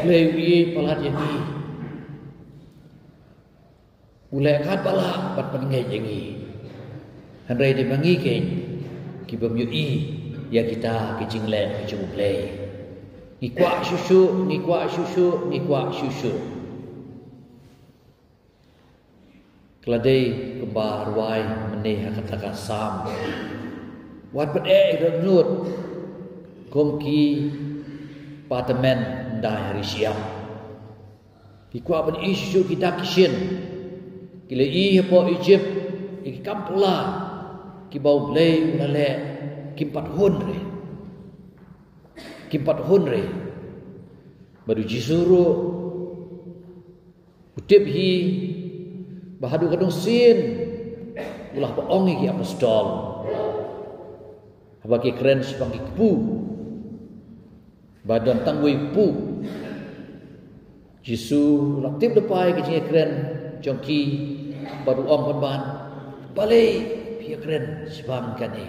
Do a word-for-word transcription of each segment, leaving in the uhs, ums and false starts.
Blei u ïeit palat ïa ngi. U leh katba lah ban pynngeit ïa ngi. Hynrei dei ma ngi keiñ ki bym ïohi ïa kita ki jingleh ki jong U Blei. Ngi kwah shuh shuh, ngi kwah shuh shuh, ngi kwah shuh shuh. Ka la dei kumba rwai mynne ha kata ka Salm. Wat pat eh ïa ka dohnud kum ki patmen ndai ha ri shyiap. Ki kwah ban ïohi shuh shuh ki dak ki shin. Ki la ïohi hapoh Egypt ïa ki kam phylla kiba U Blei u la leh, kim pat hun re. Kim pat hun re. Bad U Jisu ruh u tip hi ba haduh katno sien u la hap ong ïa ki apostol haba ki kren shaphang ki kpu ba don tang wei u kpu. Jisu u la tip lypa ïa ka jingïakren jong ki bad u ong pynban, balei phi ïakren shaphang kane?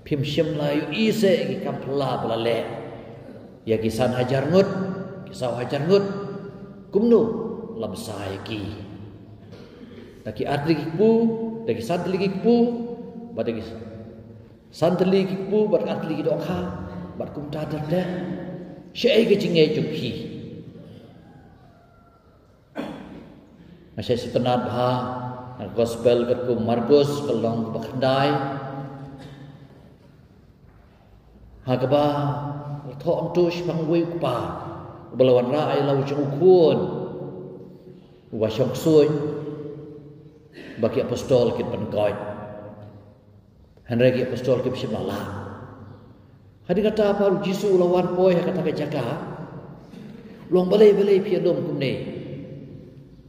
Phim shym la ïohi seh ïa ki kam phylla ba la leh ïa ki san hajar ngut, ki saw hajar ngut? Kumno la bsa ïa ki? Da ki artylli ki kpu, da ki santylli ki kpu, bad da ki santylli ki kpu bad artylli ki dohkha, bad kumta ter ter. Shaei ka jingngeit jong phi? Nga shait sngewtynnat bha na ka Gospel katkum u Markos, ka lynnong kaba khyndai, ha kaba la thoh hangto shaphang uwei u kpa uba la wanrah ïa la u jong u khun uba shong ksuid ba ki apostol kin pynkoit. Hynrei ki apostol kim shym la lah. Hadien kata pat U Jisu u la wan poi ha kata ka jaka. U ong, balei, balei phi ïalum kumne?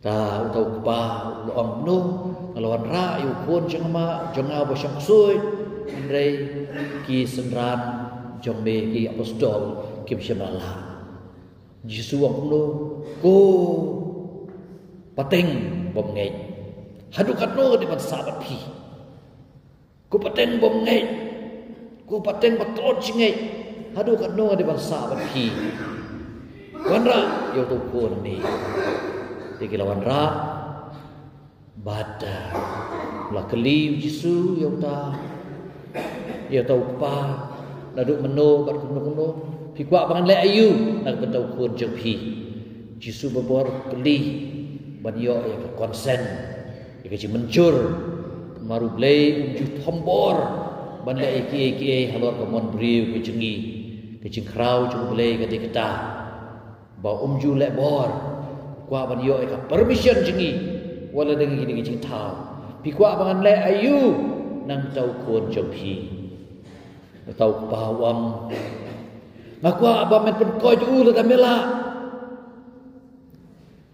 Te uta u kpa u la ong, no, nga la wanrah ïa u khun jong nga, jong nga uba shong ksuid, hynrei ki synran jong me ki apostol kim shym la lah. Jisu u ong, no, ko pateng bym ngeit. Haduh katno nga dei ban sah bad phi? Ko pateng bym ngeit, ko pateng ba tlot jingngeit, haduh katno nga dei ban sah bad phi? Wanrah ïa uta u khun hangne. Te ki la wanrah bad, ah, la kylli U Jisu ïa uta, ïa uta u kpa, naduh mynno bad kumno kumno? Phi kwah ba ngan leh aïu na ka bynta u khun jong phi? Jisu barabor kylli ban ïoh ïa ka consent, ïa ka jingmynjur. Namar U Blei um ju thombor ban leh ïa kiei kiei halor ka mon briew ka jong ngi. Ka jingkhraw jong U Blei ka dei kata, ba um ju leh bor. U kwah ban ïoh ïa ka permission jong ngi wat la dang ïa kine ki jingthaw. Phi kwah ba ngan leh aïu na ka bynta u khun jong phi? Uta u kpa u ong, nga kwah ba men pynkoit ïa u lada me lah.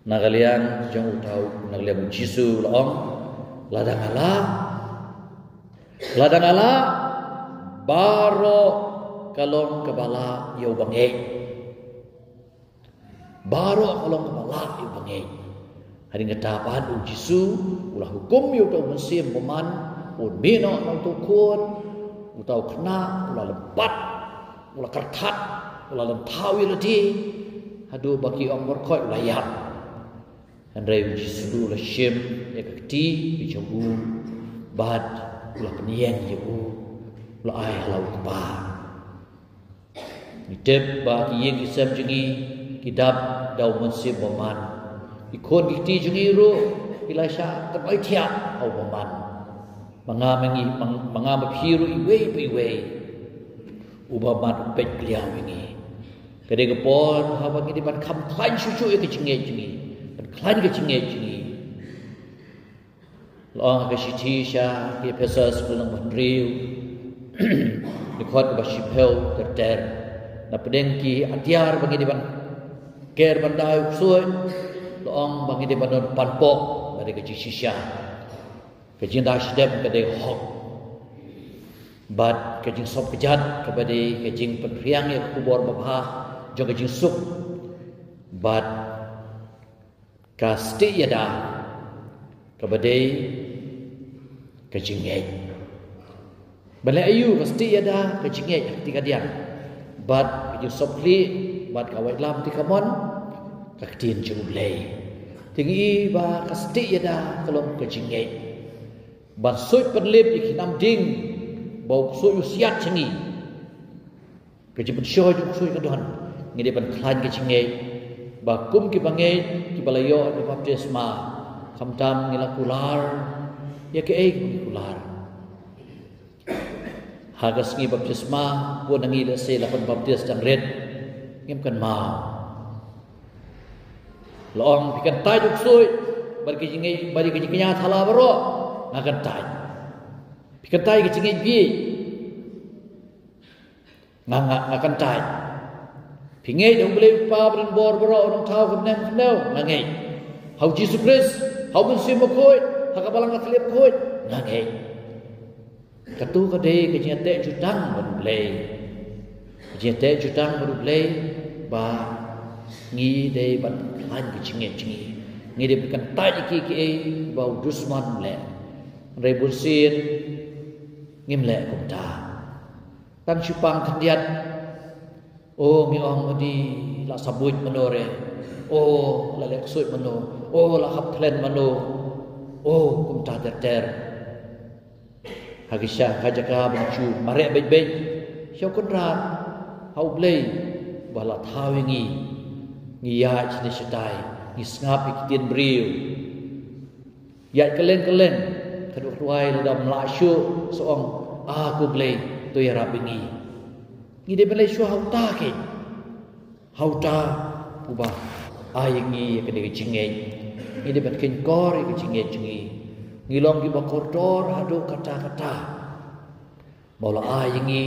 Na ka liang jong uta u, na ka liang U Jisu u la ong, lada nga lah, lada nga lah, baroh ka long kaba lah ïa uba ngeit. Baroh ka long kaba lah ïa uba ngeit. Hadien kata pat U Jisu u la hukum ïa uta u mynsiem bymman, un mih noh na uta u khun. Uta u khynnah u la lympat, u la kyrthat, u la lynthaw ïa lade, haduh ba ki ong markhot u la ïap. Hynrei U Jisu u la shim ïa ka kti ka jong u bad u la pynïeng ïa u, u la ai ha la u kpa. Ngi tip ba ki ïing ki sem jong ngi ki dap da u mynsiem bymman. Ki khun ki kti jong ngi ruh ki la shah kynnoh thiah ha u bymman. Ma nga ma ngi, ma, ma nga ma phi ruh iwei pa iwei, u bymman u peit kliaw ïa ngi. Ka dei ka por haba ngi dei ban kham khlaiñ shuh shuh ïa ka jingngeit jong ngi, ban khlaiñ ka jingngeit jong ngi. La ong ha ka shithi sha ki Ephesos, ka lynnong ba hynriew, dkhot kaba shiphew ter ter, na pdeng ki atiar ba ngi dei ban ker ban da ïa u ksuid, la ong ba ngi dei ban don panpoh, ba dei ka jingshisha. Ka jingda shdem ka dei hok, bad ka jingsop kjat kaba dei ka jingpynphriang ïa ka khubor babha jong ka jingsuk, bad ka stieh ïada kaba dei ka jingngeit. Ban leh aïu ka stieh ïada ka jingngeit ha kti kadiang, bad ka jingsop khlieh, bad ka waitlam ti kamon? ka ktien jong U Blei. Te ngi i ba ka stieh ïada ka long ka jingngeit ban suid pynlip ïa ki nam ding ba u suid u siat jong ngi. Ka jingpynshoi jong u suid ka don, ngi dei ban khlaiñ ka jingngeit ba kum ki bangeit kiba la ïoh ïa ka baptisma, khamtam ngi la kular ïa kaei kaba ngi kular. Ha ka sngi baptisma, bun na ngi lehse la pynbaptis dang rit, ngim kynmaw. La ong phi kyntait ïa u ksuid bad ka jingngeit, bad ka jingkñia thala baroh, nga kyntait. Phi kyntait ïa ka jingngeit bieit, nga, nga, nga kyntait. Phi ngeit ha U Blei U Kpa ba donbor baroh, U Nongthaw, Khunlem, Khyndew, nga ngeit. Ha U Jisu Khrist, ha U Mynsiem Bakhuid, ha ka Balang ka Thylliej Bakhuid, nga ngeit. Kato ka dei ka jingïateh jutang bad U Blei. Ka jingïateh jutang bad U Blei ba ngi dei ban khlaiñ ka jingngeit jong ngi. Ngi dei ban kyntait ïa kiei kiei ba u dusmon u leh. Hynrei bunsien ngim leh kumta. Tang shu pang khyndiat. O, ngi ong, madi la sabuit mano re. O, la leh ksuid mano. O, la hap thlen mano. O, kumta ter ter. Ha ki sha ka jaka ba ngi shu mareh beit beit, sha u Kynrad, ha U Blei ba la thaw ïa ngi. Ngi ïaid shane shatai, ngi sngap ïa ki ktien briew. Ïaid kylleng kylleng, ka duh ka duwai lada ym lah shuh, sa ong, a ko Blei, to ïarap ïa ngi. Ngi dei ban leit shuwa ha uta keiñ. Ha uta uba ai ïa ngi ïa kane ka jingngeit. Ngi dei ban khein kor ïa ka jingngeit jong ngi. Ngi long kiba kordor haduh katta katta ba u la ai ïa ngi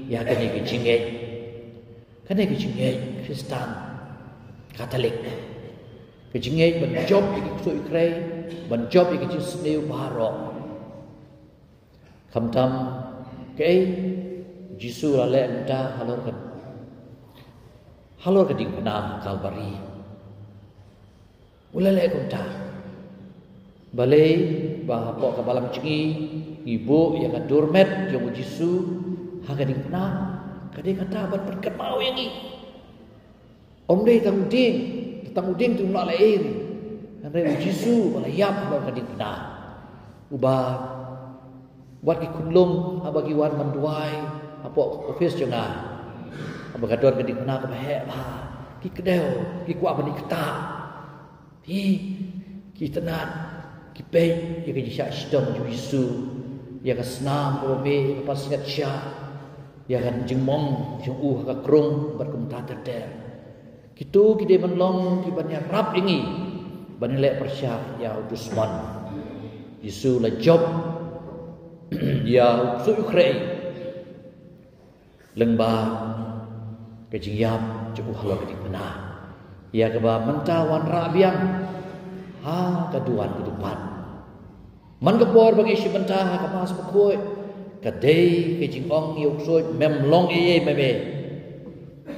ïa kane ka jingngeit. Kane ka jingngeit Khristan Katholik. Ka jingngeit ban jop ïa ki ksuid ki khrei, ban jop ïa ka jingsniew baroh. Khamtam kaei Jisu u la leh mynta halor ka, halor ka diengphna ha Kalbari. U la leh kumta. Balei ba hapoh ka balang jong ngi ngi buh ïa ka dur met jong u Jisu ha ka diengphna? Ka dei kata ban pynkynmaw ïa ngi. Ym dei tang u dieng, tang u dieng te um lah leh ei. Hynrei u Jisu uba la ïap halor ka diengphna, uba wat ki khunlung haba ki wan ban duwai hapoh office jong nga, haba ka don ka diengphna kaba heh bha, ki kdew ki kwah ban ïa kata. Hi, ki tnat, ki peit ïa ka jingshah shitom jong u Jisu, ïa ka snam kaba mih, ïa ka pansngiat shah, ïa ka jingmong jong u ha ka krung bad kumta ter ter. Kito ki dei ban long kiban ïarap ïa ngi ban ïaleh pyrshah ïa u dusmon. Jisu la jop ïa u ksuid u khrei lyngba ka jingïap jong u halor ka diengphna, ïa kaba mynta wanrah biang ha ka duwan ka dupat. Man ka por ba ngi shim bynta ha ka Mass Bakhuid, ka dei ka jingong ïa u ksuid, mem long ei ei, mem ei.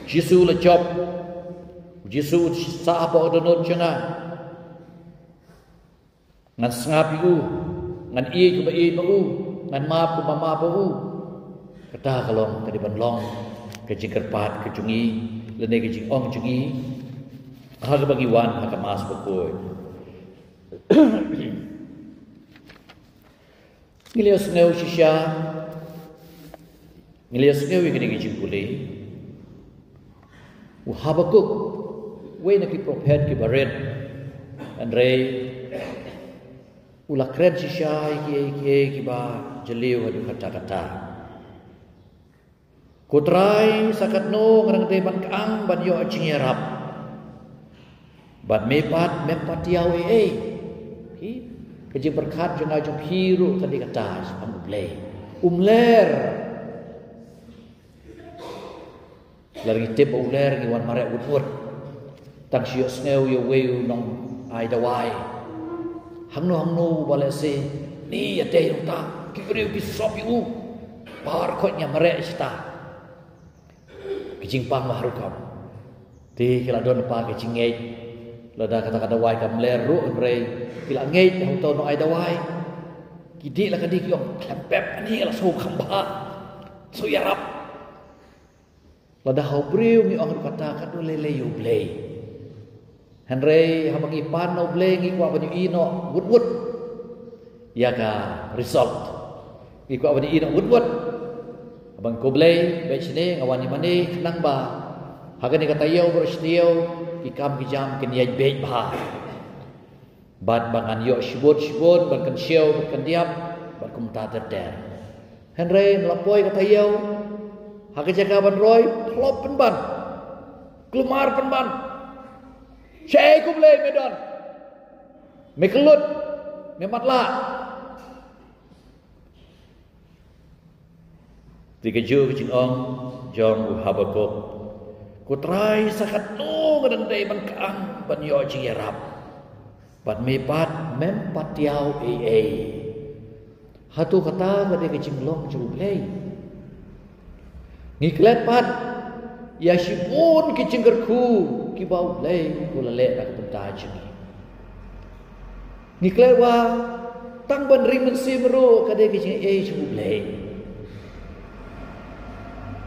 Jisu la jop, Jisu u sah hapoh ka dohnud jong nga. Ngan sngap ïa u, ngan ïeit kumba ïeit ma u, ngan map kumba map ma u. Kata ka long, ka dei ban long ka jingkyrpad ka jong ngi lane ka jingong jong ngi ha kaba ngi wan ha ka Mass Bakhuid. Ngi la ïohsngew shisha, ngi la ïohsngew ïa kine ki jingpule. U Habakuk, uwei na ki prophet kiba rit, hynrei u la kren shisha ïa kiei kiei kiba jylliew haduh katta katta. Ko Trai, sa katno ngan dei ban kyang ban ïoh jingïarap, bad me pat mem pat ïa ei ei. Phi, ka jingpyrkhat jong nga jong phi ruh ka dei kata shaphang U Blei. Um ler. Lada ngi tip ba u ler ngi wan mareh wut wut. Tang shu ïohsngew ïa uwei u nongai dawai. Hangno hangno ba lehse, ni ïa dei nangta, ki briew ki sop ïa u. Baroh khoit ngi mareh shata. Ki jingpang ba harukom. Te ki la don pa ki jingngeit. Lada kata ka dawai kam ler ruh hynrei ki la ngeit ha uto u nongai dawai. Ki dih la ka dih ki ong khlem pep ani la shu kham bha. Shu ïarap. Lada ha u briew ngi ong ruh kata, katno lei lei ïa U Blei. Hynrei haba ngi pan na U Blei ngi kwah ban ïohi noh wut wut ïa ka result. Ngi kwah ban ïohi noh wut wut. Haba ngi khublei bad shane nga wan ïa mane khnang ba ha kane ka taïew baroh shi taïew ki kam ki jam kin ïaid beit bha. Bad ba ngan ïoh shibun shibun ban kynshew ban kyndiap bad kumta ter ter. Hynrei ynda la poi ka taïew ha ka jaka ban roi, phlop pynban, kulmar pynban. Shaei khublei me don, me kyllut, me matlah. Te kajuh ka jingong jong u Habakuk, ko Trai, sa katno nga dang dei ban kyang ban ïoh jingïarap, bad me pat mem pat ïaw ei ei. Hato kata ka dei ka jinglong jong U Blei? Ngi klet pat ïa shibun ki jingkyrkhu kiba U Blei u la leh na ka bynta jong ngi. Ngi klet ba tang ban ring mynsiem ruh ka dei ka jingaiei jong U Blei.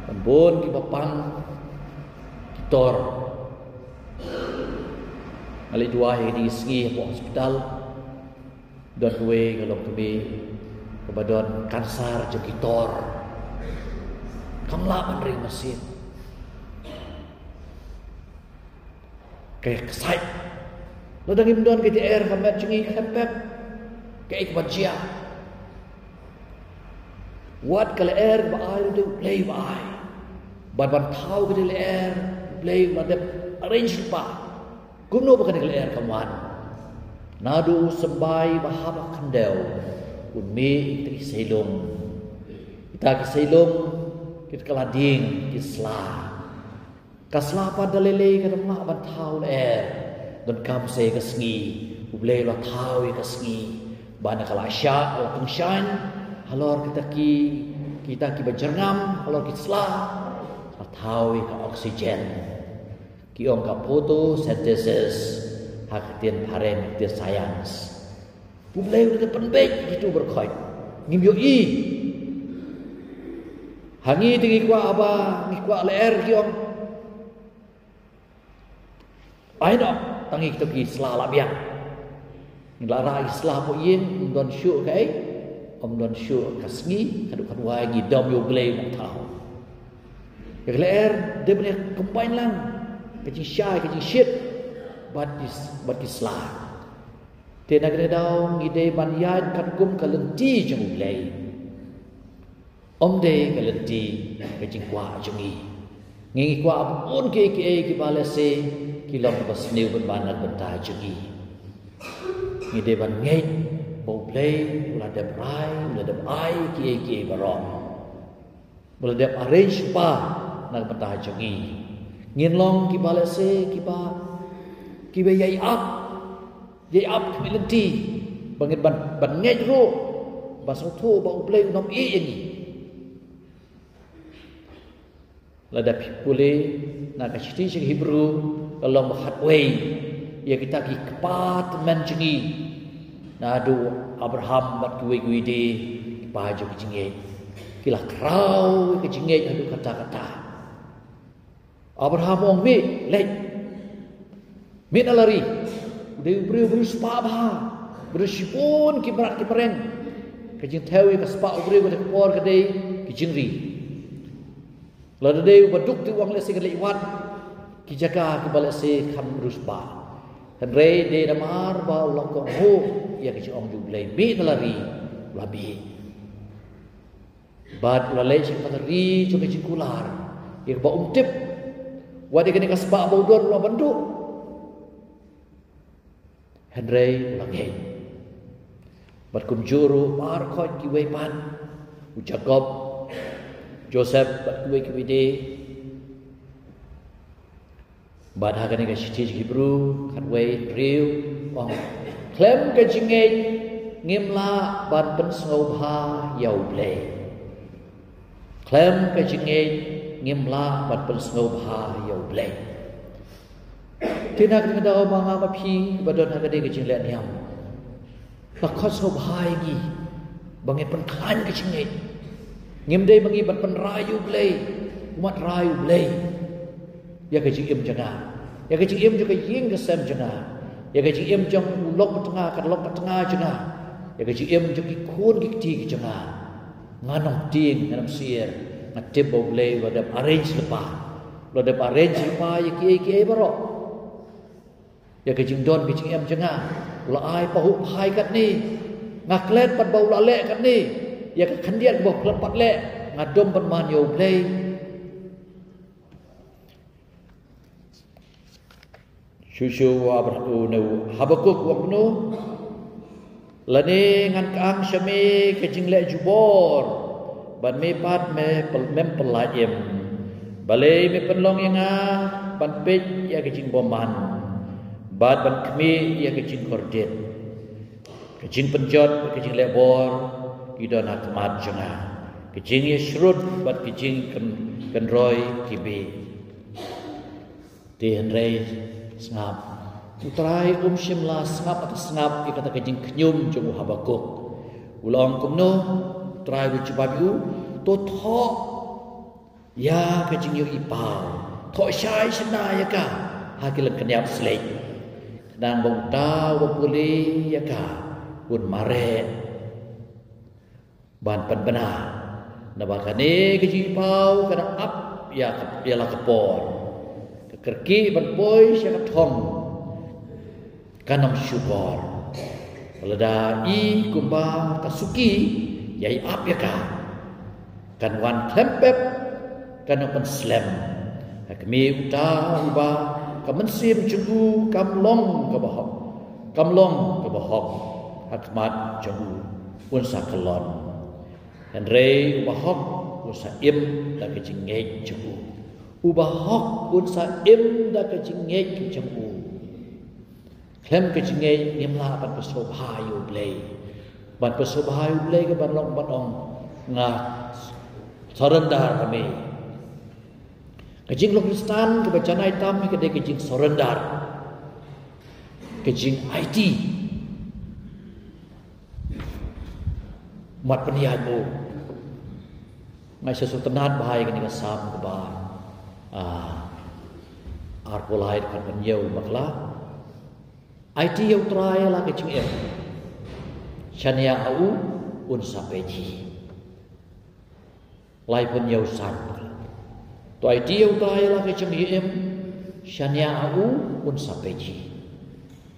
Bun bun kiba pang ki tor. Nga leit duwai ha kine ki sngi hapoh hospital. Don kawei ka longkmie kaba don kansar jong ki tor. Kam lah ban ring mynsiem. Ka kshaid. Lada ngim don ka jingeh ha met jong ngi, khlem pep kaei kaban jia. Wat ka lyer ba ai ruh dei U Blei ba ai. Bad ban thaw ka jingeh lyer, U Blei u la dep arrange lypa. Kumno ba kane ka lyer kam wan? Naduh u symbai ba hap ha khyndew un mih ïa kita ki seilung. Kita ki seilung, kita ka la dieng ki sla. Ka sla pat da lei lei ka dang lah ban thaw lyer. Donkam sa ka sngi, U Blei u la thaw ïa ka sngi. Ba na ka la shah, la pynshaiñ halor kita ki, kita kiba jyrngam halor ki sla, la thaw ïa ka oxygen. Ki ong ka photosynthesis ha ka ktien phareng, ka ktien science. U Blei u la pynbeit kito baroh khoit. Ngim ïohi. Ha ngi te ngi kwah ba, ngi kwah lyer, ki ong. Ai noh, tang ïa kito ki sla la biang. Ngi la rah ïa ki sla hapoh ïing, ym don shuh kaei, ym don shuh ka sngi, ka dur ka duwai, ngi dom ïa U Blei ban thaw. Ïa ka lyer dei ban ïa combine lang ka jingshai, ka jingshit bad ki, bad ki sla. Te na kane ka daw ngi dei ban ïaid katkum ka lynti jong U Blei. Ym dei ka lynti ka jingkwah jong ngi. Ngi, ngi kwah bun kiei kiei kiba lehse ki long kiba sniew pynban na ka bynta jong ngi. Ngi dei ban ngeit ba U Blei u la dep rai, u la dep ai kiei kiei baroh. U la dep arrange lypa na ka bynta jong ngi. Ngin long kiba lehse kiba, kiba ïai ap, ïai ap khmih lynti ba ngin ban, ban ngeit ruh, ba sngewthuh ba U Blei un ym ïeh ïa ngi. Lada phi pule na ka shithi sha ki Hebru, ka lynnong ba khatwei, ïa kita ki kpa tymmen jong ngi, naduh Abraham bad kiwei kiwei de, ki kpa jong ka jingngeit, ki la khraw ka jingngeit haduh katta katta. Abraham u ong, mih, leit, mih na la ri. U dei u briew, u briew spah bha, u briew shibun ki mrad ki mreng. Ka jingthew ïa ka spah u briew ka por ka dei ki jingri. Lada dei uba duk te u ong lehse ka leit wad ki jaka kiba lehse kham riewspah. Hynrei dei namar ba u la kohnguh ïa ka jingong jong U Blei, mih na la ri, u la mih. Bad u la leit sha kata ka ri jong ka jingkular, ïa kaba um tip. Wat ïa kane ka spah ba u don u la ban duh. Hynrei u la ngeit. Bad kumjuh ruh baroh khoit kiwei pat, u Jakob, Joseph bad kiwei kiwei de. Bad ha kane ka shithi Hebru khatwei hynriew, ong, khlem ka jingngeit ngim lah ban pynsngewbha ïa U Blei. Khlem ka jingngeit ngim lah ban pynsngewbha ïa U Blei. Te na kane ka daw ma nga ma phi ba don ha kane ka jingleh niam, la khot sngewbha ïa ngi ba ngin pynkhlaiñ ka jingngeit. Ngim dei ma ngi ban pynrai ïa U Blei, ummat rai U Blei ïa ka jingim jong nga. Ïa ka jingim jong ka ïing ka sem jong nga, ïa ka jingim jong u lok ka tnga, ka lok ka tnga jong nga, ïa ka jingim jong ki khun ki kti ki jong nga. Ngan ym tieng, ngan ym syier. Nga tip ba U Blei u la dep arrange lypa, u la dep arrange lypa ïa kiei kiei baroh. Ïa ka jingdon ka jingem jong nga u la ai pahuh phai katne. Nga klet pat ba u la leh katne. Ïa ka khyndiat kaba u klet pat leh, nga dum ban man ïa U Blei. Shuh shuh u Abraham, u ne u Habakuk u ong kumno? Lane ngan kyang sha me ka jingleh jubor, bad me pat me pyn-, mem pynlait im. Balei me pynlong ïa nga ban peit ïa ka jingbymman, bad ban khmih ïa ka jingkordit? Ka jingpynjot bad ka jingleh bor ki don ha khmat jong nga, ka jingïashrut bad ka jingkyn-, kynroi ki bieit. Te hynrei sngap, U Trai um shym la sngap, ata sngap ïa kata ka jingkhñium jong u Habakuk. U la ong kumno? U Trai u jubab ïa u, to thoh ïa ka jingïohi paw, thoh shai shynna ïa ka ha ki lyngkniap sliej, khnang ba uta uba pule ïa ka un mareh ban pynbna. Naba kane ka jingïohi paw ka dang ap ïa ka, ïa la ka por. Ka kyrkieh ban poi sha ka thong kan ym shu bor. Lada i kumba ka suki ïai ap ïa ka, kan wan khlem pep, kan ym pynslem. Ha khmih uta uba ka mynsiem jong u kam long kaba hok, kam long kaba hok ha khmat jong u, un sa kyllon. Hynrei uba hok un sa im da ka jingngeit jong u. Uba hok un sa im da ka jingngeit jong u. Khlem ka jingngeit ngim lah ban pynsngewbha ïa U Blei. Ban pynsngewbha ïa U Blei ka ban long ban ong, nga surrender ha me. Ka jinglong Khristan kaba janai tam hi ka dei ka jingsurrender, ka jingaiti. Mat pynïaid mo. Nga sa sngewtynnat bha ïa kane ka Salm kaba, ah, arphew lai, dkhot hynñiew, bakla. Aiti ïa U Trai ïa la ka jingim, shaniah ha u un sa peit hi. Laiphew hynñiew san. To aiti ïa U Trai ïa la ka jingim, shaniah ha u un sa peit hi.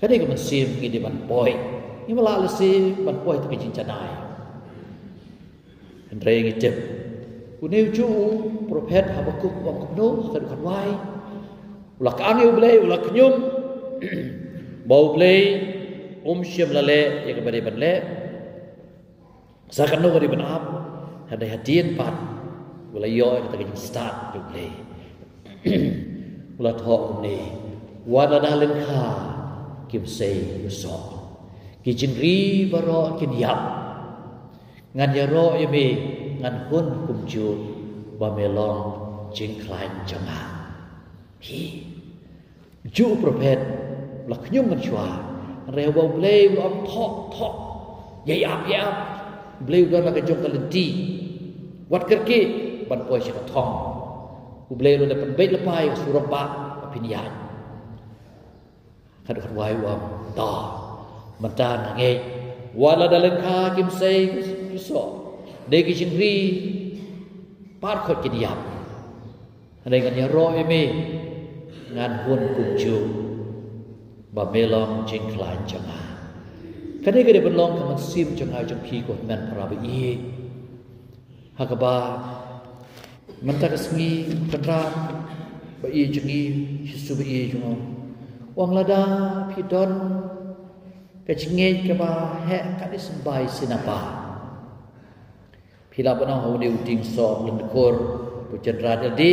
Kane ka mynsiem ngi dei ban poi. Ngim lah lehse ban poi da ka jingjanai. Hynrei ngi tip, une u juh u prophet Habakuk u ong kumno, ha ka dkhot wai? U la kyang ïa U Blei, u la khñium ba U Blei um shym la leh ïa kaba dei ban leh. Sa katno ka dei ban ap, hynrei hadien pat u la ïoh ïa kata ka jingstad jong U Blei. U la thoh kumne: Wat lada lyngkha kim sei u soh, ki jingri baroh kin ïap, ngan ïaroh ïa me, ngan hun kumjuh, ba me long jingkhlaiñ jong nga. Hi. Juh u prophet, la khñium mynshuwa. Hynrei haba U Blei u la ong thoh, thoh, ïai ap, ïai ap, U Blei u don la ka jong ka lynti. Wat kyrkieh ban poi sha ka thong. U Blei u la pynbeit lypa ïa ka surok ba, ba phin ïaid. Ka dkhot wai u ong, to, mynta nga ngeit. Wat lada lyngkha kim sei u soh, ne ki jingri baroh kin ïap, hynrei ngan ïaroh ïa me, ngan hun kumjuh, ba me long jingkhlaiñ jong nga. Kane ka dei ban long ka mynsiem jong nga jong phi ko hynmen para baieit. Ha kaba mynta ka sngi Kynrad baieit jong ngi, Jisu baieit jong ngi, u ong lada phi don ka jingngeit kaba heh kat i symbai sien ha pa, phi lah ban ong ha une u dieng soh lyngkor, to kynrad ïa lade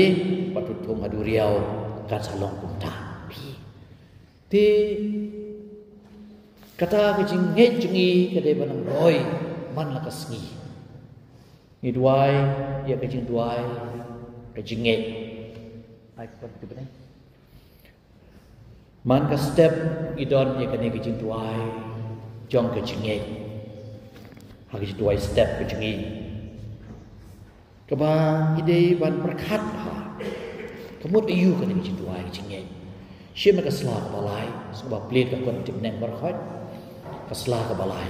bad to thung ha duriaw, kan sa long kumta. Phi, te kata ka jingngeit jong ngi ka dei ban nang roi man la ka sngi. Ngi duwai ïa ka jingduwai ka jingngeit. Ai, ka pynti bneng. Man ka step ngi don ïa kane ka jingduwai jong ka jingngeit. Ha ka jingduwai step ka jingngeit, kaba ngi dei ban pyrkhat ha ka mut aïu kane ka jingduwai ka jingngeit. Shim ka sla kaba lai, sngewbha plie ka khun tipneng baroh. Ka sla kaba lai.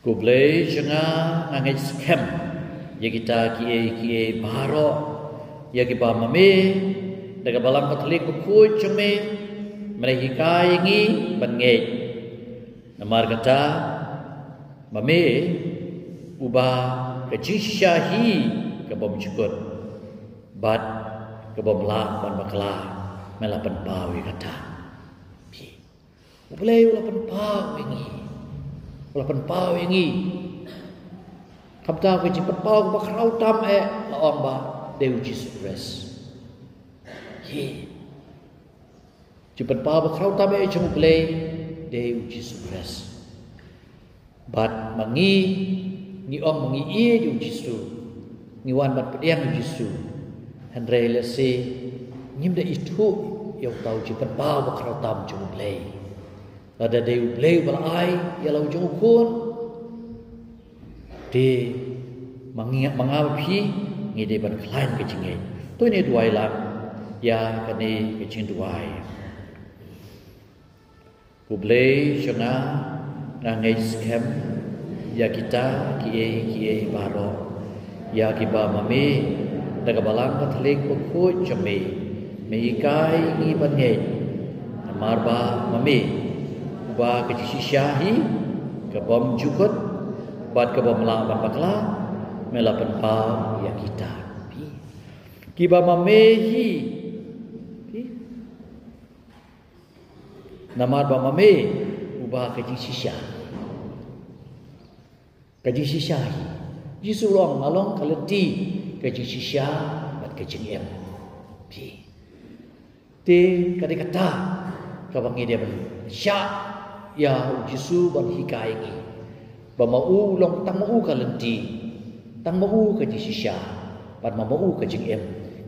Ko Blei jong nga, nga ngeit skhem ïa kita kiei kiei baroh, ïa kiba ma me da ka Balang Katholik bakhuid jong me, me la hikai ïa ngi ban ngeit. Namar kata, ma me uba ka jingshisha hi ka bym jukut bad ka bym lah ban bakla, me la pynpaw ïa kata. U Blei u la pynpaw ïa ngi. U la pynpaw ïa ngi. Khamtam ka jingpynpaw kaba khraw tam eh, la ong ba dei u Jisu Khrist. Hi. Jingpynpaw ba khraw tam eh jong U Blei dei u Jisu Khrist. Bad ma ngi, ngi ong ma ngi ïeit ïa u Jisu, ngi wan ban pdiang ïa u Jisu, hynrei lehse ngim da ithuh ïa uta u jingpynpaw ba khraw tam jong U Blei. Lada dei U Blei uba la ai ïa la u jong u Khun, te ma ngi, ma nga bad phi, ngi dei ban khlaiñ ka jingngeit. To ngin duwai lang ïa kane ka jingduwai. Ko Blei jong nga, nga ngeit skhem ïa kita kiei kiei baroh, ïa kiba ma me da ka Balang Katholik bakhuid jong me, me hikai ïa ngi ban ngeit. Namar ba ma me uba ka jingshisha hi ka bym jukut bad ka bym lah ban bakla, me la pynpaw ïa kita kiba ma me hi. Namar ba ma me uba ka jingshisha, ka jingshisha hi. Jisu u ong, nga long ka lynti, ka jingshisha bad ka jingim. Phi. Te ka dei kata kaba ngi dei ban shah ïa u Jisu ban hikai ïa ngi ba ma u long tang ma u ka lynti, tang ma u ka jingshisha bad ma ma u ka jingim.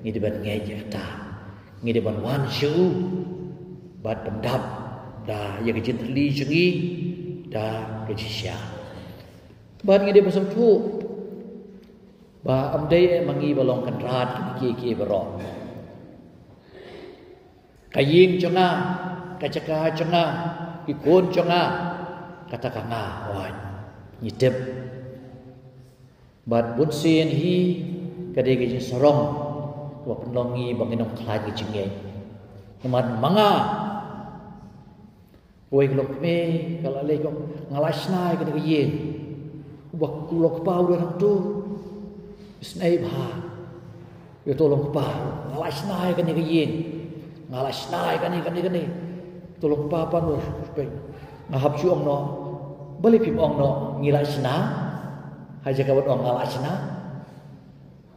Ngi dei ban ngeit ïa kata. Ngi dei ban wan sha u bad pyndap da ïa ka jingthylli jong ngi da ka jingshisha. Bad ngi dei ban sngewthuh ba ym dei eh ma ngi ba long kynrad kiei kiei baroh. Ka ïing jong nga, ka jaka jong nga, ki khun jong nga, kata ka nga, wan. Ngi tip. Bad bunsien hi ka dei ka jingsarong kaba pynlong ngi ba ngin ym khlaiñ ka jingngeit. Namar ma nga, uwei ka long kmie, ka la leh, ka ong, nga la shna ïa kane ka ïing. Uba u long kpa u dei hangto. Isynei bha. Ïa uto u long kpa, nga la shna ïa kane ka ïing. Nga la shna ïa kane, kane, kane. Uto u long kpa pat u, nga hap shu ong noh. Balei phim ong noh ngi la shna? Ha jaka ban ong nga la shna.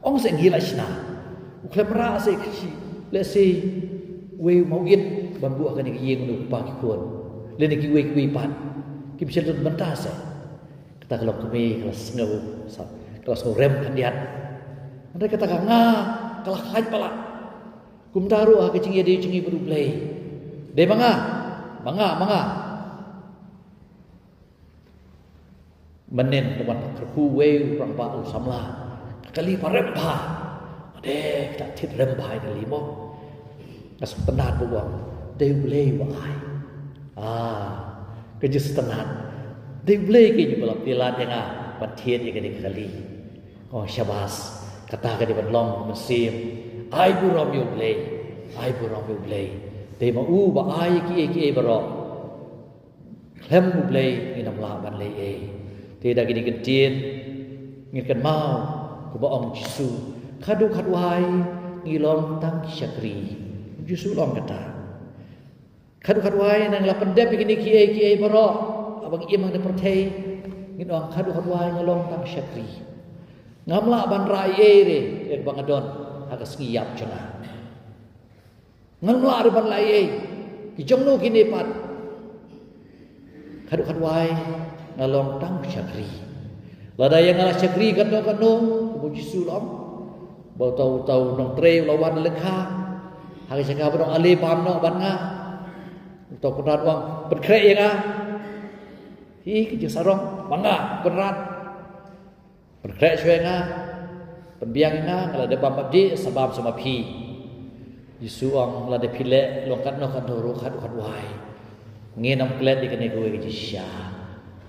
Ong seh ngi la shna. U khlem rah seh, lehse uwei u mawit ban buh ha kane ka ïing, u kpa, ki khun, lane kiwei kiwei pat kim shym don bynta seh. Kata ka long kmie ka la sngew, sa, ka la sngew rem khyndiat. Hynrei kata ka nga ka la khlaiñ palat. Kumta ruh ha ka jingïadei jong ngi bad U Blei. Dei ma nga, ma nga, ma nga. Mynnin da wan kyrkhu uwei u rangbah u samla, ka kali ba rem bha. Ade, ka thied rem bha ïa ka kali mo. Nga sngewtynnat ba u ong dei U Blei uba ai. Ah, ka jingsngewtynnat. Dei U Blei keiñ uba la plie lad ïa nga ban thied ïa kane ka kali. Oh, shabas. Kata ka dei ban long mynsiem. Ai burom ïa U Blei. Ai burom ïa U Blei. Dei ma u ba ai kiei kiei baroh. Khlem U Blei ngin ym lah ban leh ei. Te da kine ki ktien ngin kynmaw kumba ong Jisu, khadduh khadwai ngi long tang ki shakri. Jisu u ong kata. Khadduh khadwai nang la pyndep ïa kine kiei kiei baroh, haba ngi im ha kane ka pyrthei, ngin ong khadduh khadwai nga long tang shakri. Ngam lah ban rah ei ei re ïa kaba nga don ha ka sngi ïap jong nga. Ngam lah ruh ban leh ei ei. Ki jong no kine pat? Khadduh khadwai nga long tang u shakri. Lada ïa nga la shakri katno katno, kumba u Jisu u ong, ba uta u, uta u nongtrei u la wan lyngkha ha ka jaka ba dang ale bam noh bad nga. Uta u kynrad u ong, pynkhreh ïa nga. Hi ka jingsarong ba nga Kynrad, pynkhreh shuwa ïa nga, pynbiang ïa nga, nga la dep bam bapti, sa bam sa ma phi. Jisu ong, lada phi leh long katno katno ruh, khatduh khatwai, ngin ym klet ïa kane kawei ka jingshisha.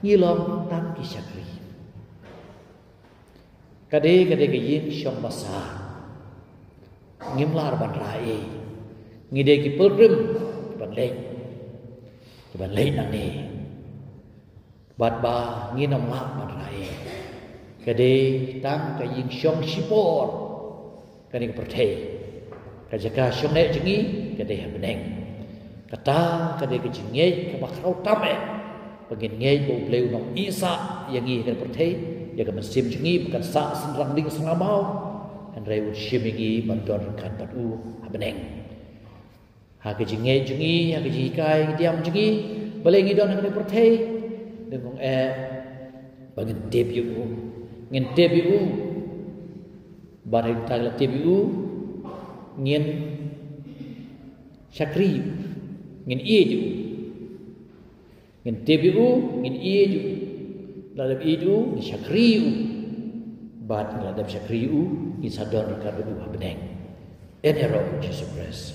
Ngi long tang ki shakri. Ka dei, ka dei ka ïing shong basa. Ngim lah ban rah ei. Ngi dei ki pilgrim, ki ban leit, ki ban leit nangne. Bad ba ngin ym lah ban rah ei. Ka dei tang ka ïing shong shipor kane ka pyrthei. Ka jaka shong neh jong ngi ka dei ha bneng. Kata ka dei ka jingngeit kaba khraw tam eh, ba ngin ngeit ba U Blei un ym ïehsah ïa ngi ha kane ka pyrthei, ïa ka mynsiem jong ngi ba kan sah synrang ding synrang maw. Hynrei un shim ïa ngi ban don ryngkat bad u ha bneng. Ha ka jingngeit jong ngi, ha ka jinghikai diam jong ngi, balei ngi don ha kane ka pyrthei? Dei kong eh, ba ngin tip ïa u. Ngin tip ïa u. Bad hynrei tang la tip ïa u, ngin shakri ïa u, ngin ïeit ïa u. Ngin tip ïa u, ngin ïeit ïa u. La dep ïeit ïa u, ngin shakri ïa u. Bad la dep shakri ïa u, ngin sa don ryngkat bad u ha bneng. Ïaroh ïa u Jisu Khrist.